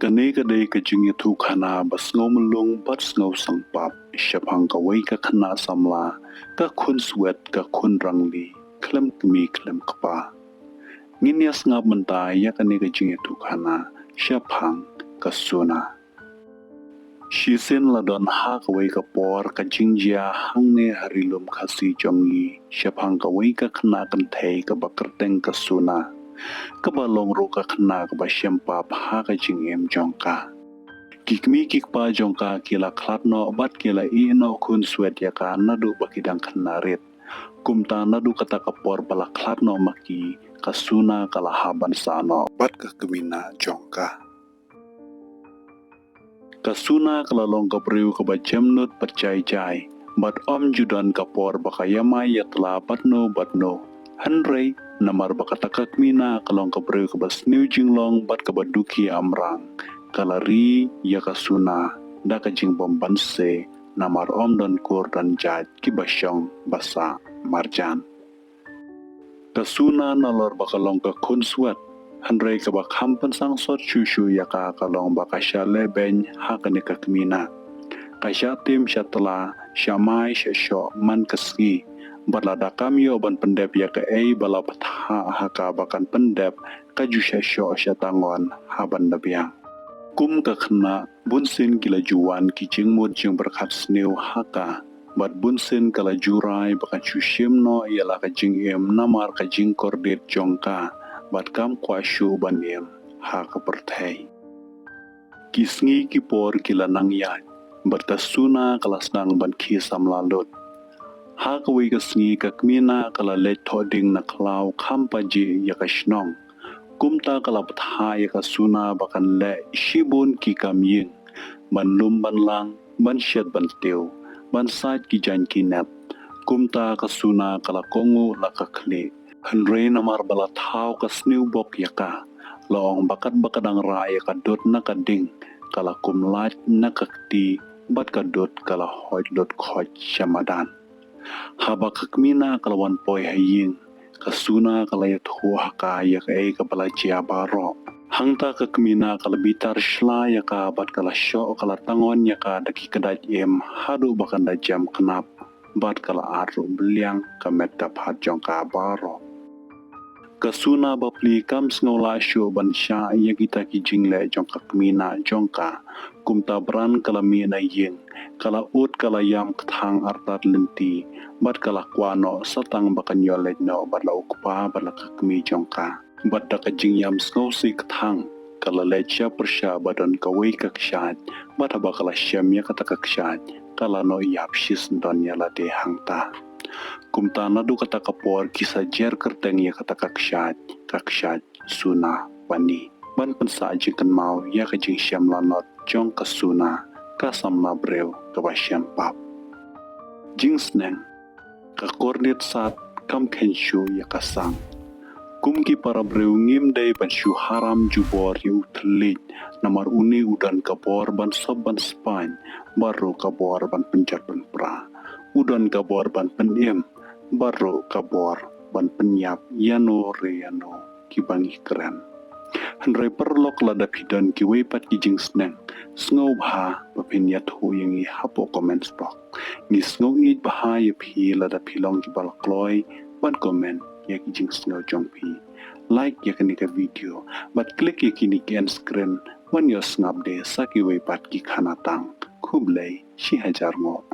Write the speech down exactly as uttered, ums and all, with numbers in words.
Kane ka dei ka jingïathuhkhana ba sngew mlung bad sngew sangpap shaphang kawei ka khynnah samla, ka khun swet, ka khun rangli, khlem kmie khlem kpa. Ngin ïa sngap mynta ïa kane ka jingïathuhkhana shaphang ka Suna. Shisien la don ha kawei ka por ka jingjia hangne ha ri lum Khasi jong ngi shaphang kawei ka khynnah kynthei kaba kyrteng ka Suna, kaba long ruh ka khynnah kaba shem pap ha ka jingim jong ka. Ki kmie ki kpa jong ka ki la khlad noh bad ki la ïeh noh khun swet ïa ka naduh ba ki dang khynnah rit. Kumta naduh kata ka por ba la khlad noh ma ki, ka Suna ka la hap ban sah noh bad ka kmie khynnah jong ka. Ka Suna ka la long ka briew kaba jemnud bad jai jai, bad ym ju don ka por ba ka ïamai ïatlah bad no bad no. Hynrei namar ba kata ka kmie khynnah ka long ka briew kaba sniew jinglong bad kaba dukhi amrang, ka la ri ïa ka Suna da ka jingbym banse, namar ym don kur don jait kiba shong ba sah marjan. Ka Suna nalor ba ka long ka khun swet, hynrei kaba kham pynsangsot shuh shuh ïa ka ka long ba ka shah leh beiñ ha kane ka kmie khynnah. Ka shah tim shah tla, shah mai shah shoh man ka sngi. Bad lada kam ïoh ban pyndep ïa kaei ba la bthah ha ka ba kan pyndep, ka ju shah shoh shah tangon ha ban da biang. Kum ka khynnah, bunsien ki la ju wan ki jingmut jingpyrkhat sniew ha ka, bad bunsien ka la ju rai ba kan shu shim noh ïa la ka jingim namar ka jingkordit jong ka, bad kam kwah shuh ban im ha ka pyrthei. Ki sngi ki por ki la nang ïaid, bad ka Suna ka la sdang ban khie samla lut. Ha kawei ka sngi ka kmie khynnah ka la leit thoh ding na khlaw kham pajih ïa ka shnong. Kumta ka la bthah ïa ka Suna ba kan leh shibun ki kam ïing, ban lum ban lang, ban shet ban tiew, ban sait ki jaiñ ki nep. Kumta ka Suna ka la kohnguh la ka khlieh. Hynrei namar ba la thaw ka sniew bok ïa ka, la ong ba katba ka dang rah ïa ka dud na ka ding, ka la kum lait na ka kti, bad ka dud ka la hoit lut khoit sha madan. Haba ka kmie khynnah ka la wan poi ha ïing, ka Suna ka la ïathuh ha ka ïa kaei kaba la jia baroh. Hangta ka kmie khynnah ka la bitar shla ïa ka bad ka la shoh ka la tangon ïa ka da ki kdait im haduh ba kan da jem khnap, bad ka la at ruh bylliang ka met ka phad jong ka baroh. Ka Suna bapli kam sngew lah shuh ban shah ïa kita ki jingleh jong ka kmie khynnah jong ka. Kumta bran ka la mih na ïing, ka la ud ka la ïam kthang artat lynti, bad ka la kwah noh sa tang ba kan ïoh leit noh bad la u kpa bad la ka kmie jong ka. Bad da ka jingïam sngewsih kthang, ka la leit sha pyrshah ba don kawei ka kshaid, bad haba ka la shem ïa kata ka kshaid, ka la noh ïap shisyndon ïa lade hangta. Kumta naduh kata ka por ki sa jer kyrteng ïa kata ka kshaid, ka kshaid Suna Bani, ban pynsah jingkynmaw ïa ka jingshem lanot jong ka Suna, ka samla briew kaba shem pap. Jingsneng. Ka kordit sat kam kheiñ shuh ïa ka sang. Kum ki para briew ngim dei ban shu haram jubor ïa u thylliej, namar une u don ka bor ban sop ban spaiñ, bad ruh ka bor ban pynjot pynpra. U don ka bor ban pynim, bad ruh ka bor ban pynïap ïano re ïano kiba ngi kren. Hynrei paralok, lada phi don kiwei pat ki jingsneng, sngewbha ba phin ïathuh ïa ngi hapoh comments box. Ngi sngew ïeit bha ïa phi lada phi long kiba la kloi ban comment ïa ki jingsngew jong phi. Like ïa kane ka video bad click ïa kine ki end screen ban ïoh sngap de sa kiwei pat ki khana tang. Khublei shihajar nguh.